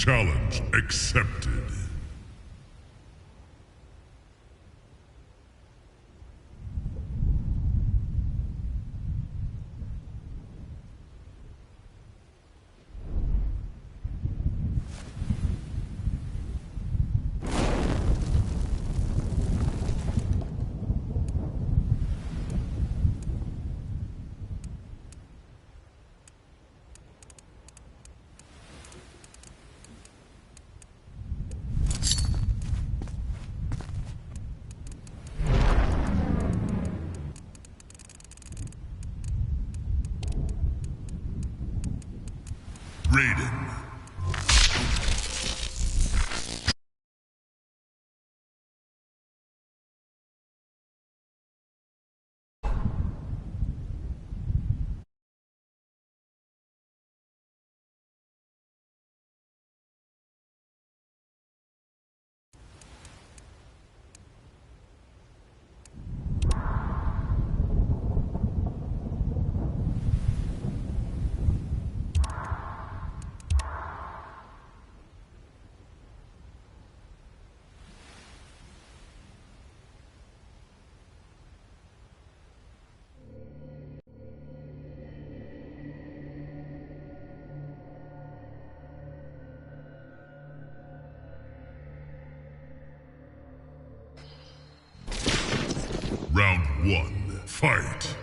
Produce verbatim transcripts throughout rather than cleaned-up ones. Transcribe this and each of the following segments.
Challenge accepted. Raiden. Round one, fight!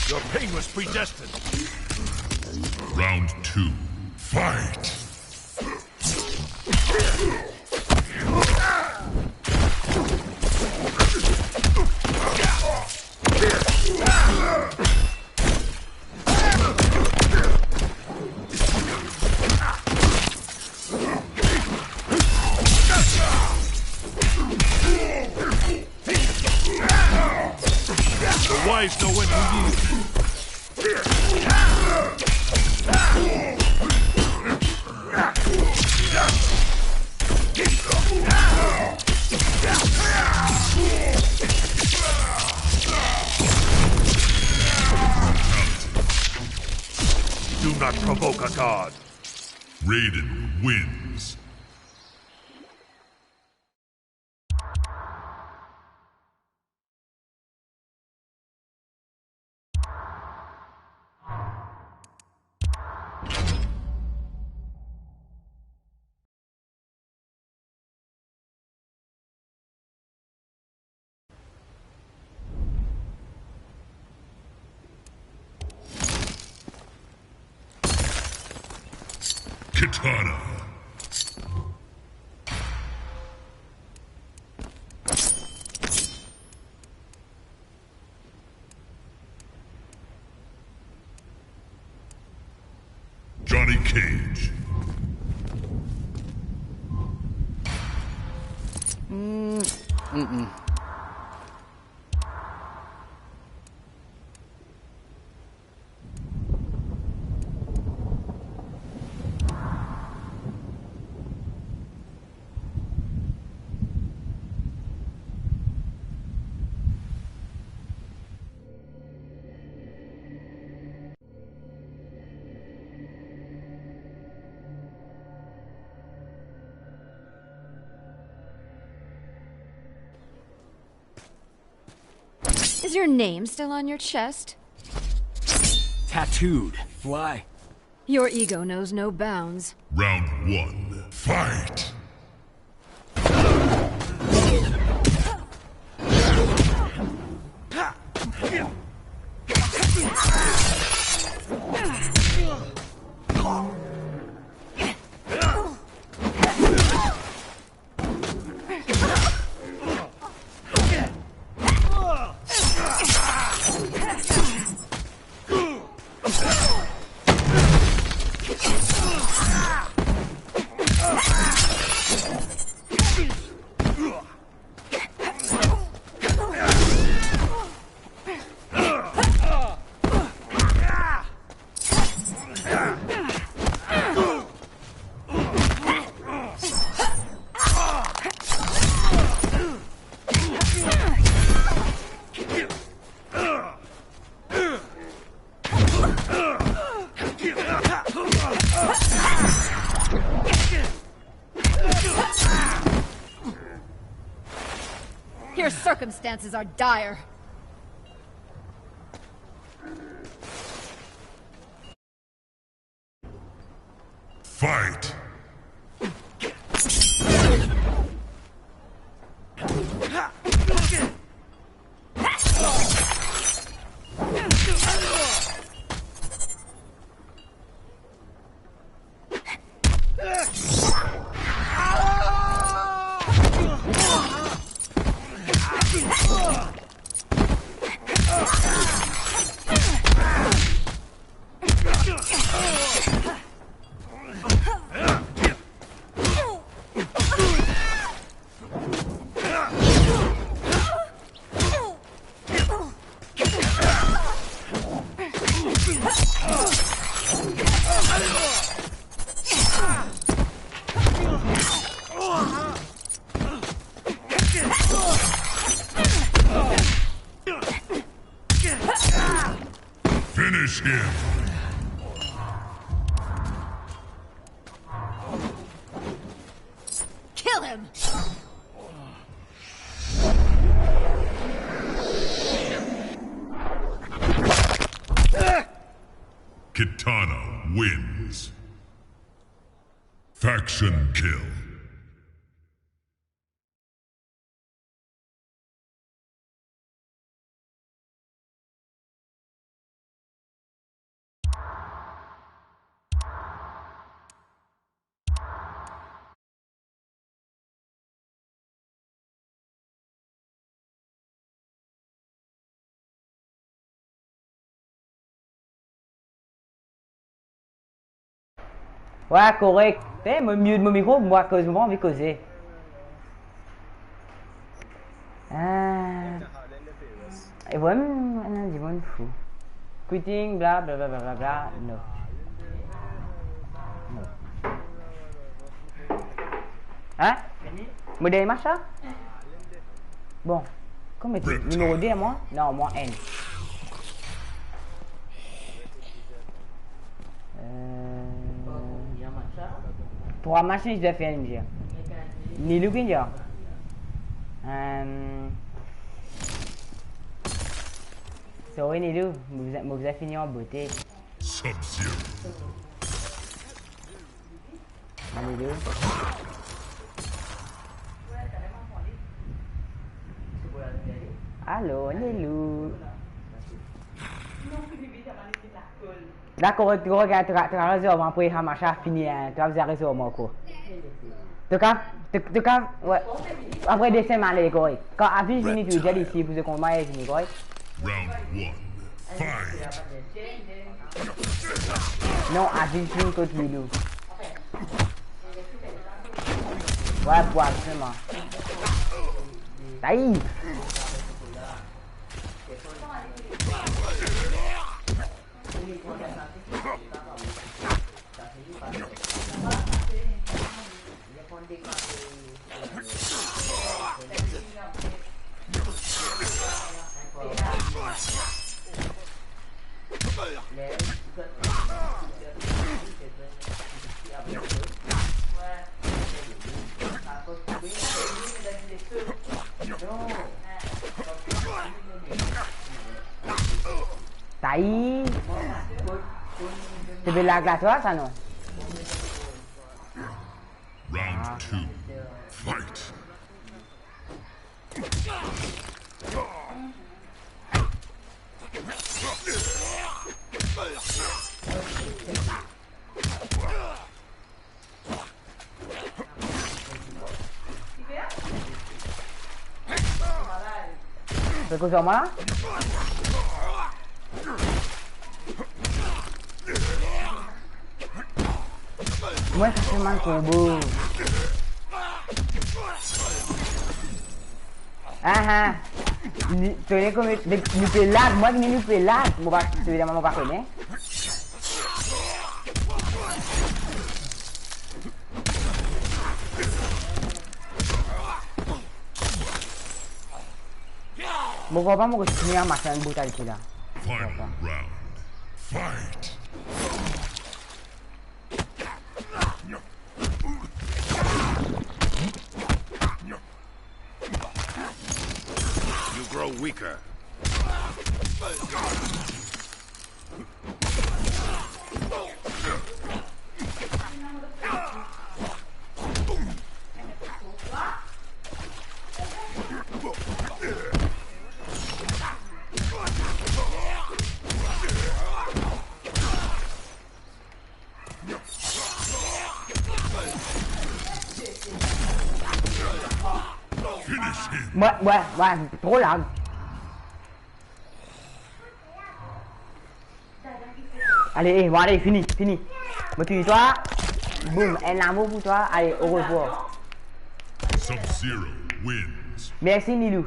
Your pain was predestined. Round two, fight! The wise know when to use. Do not provoke a god. Raiden wins. Kitana. Johnny Cage. Mm, mm-mm. Is your name still on your chest? Tattooed. Why? Your ego knows no bounds. Round one, fight! Circumstances are dire. Fight! Finish him. Kill him! Kitana wins. Faction kill. Wi, korek. Te, mo mute mo mikro, mo akoz mo pa anvi koze. Ah. E vremem, ena dimoun fou. Quitting, bla, bla, bla, bla, bla, bla. No. No. Hein? Mo dernie match la? Bon. Kouma ti? Nimero de, mwa? Non, mwa enn. Euh, trwa match, li fer enn zer. Nilou ki zer. Euh, sorry, Nilou. Mo bizin, mo bizin fini an bote. Sub-Zero. Nilou. Alo, Nilou. Dakor, korek, korek, to ka, to ka rezerv mwa apre sa match la fini, hein, to ka bizin rezerv mwa ankor. To ka, to, to ka, wi. Apre de semenn, ale, korek. Kan Aviv vini, to dir li si pou zot konba, vini, korek. Round one, fight. Non, Aviv vinn kot Milou. Wi, pou Aviv selman. Ayi! Tayi. Te pe lag la twa sa, non? Round two, fight. Pe koz ar mwa la? Mwa sa fer bann konbo. Ah, ah. Ni, to kone kouma, de, nou pe lag, mwa ni nou pe lag. Mo pa, evidaman, mo pa kone. Mo konpran pa, mo konpran pa, mo konpran pa. Final round. Fight! You grow weaker. Finish him. Ouais, ouais, ouais, trop lag. Allez, eh, bon, allez, fini, fini. Mo touy twa. Boum, enn lamor pou twa. Allez, au revoir. Sub-Zero wins. Merci, Nilou.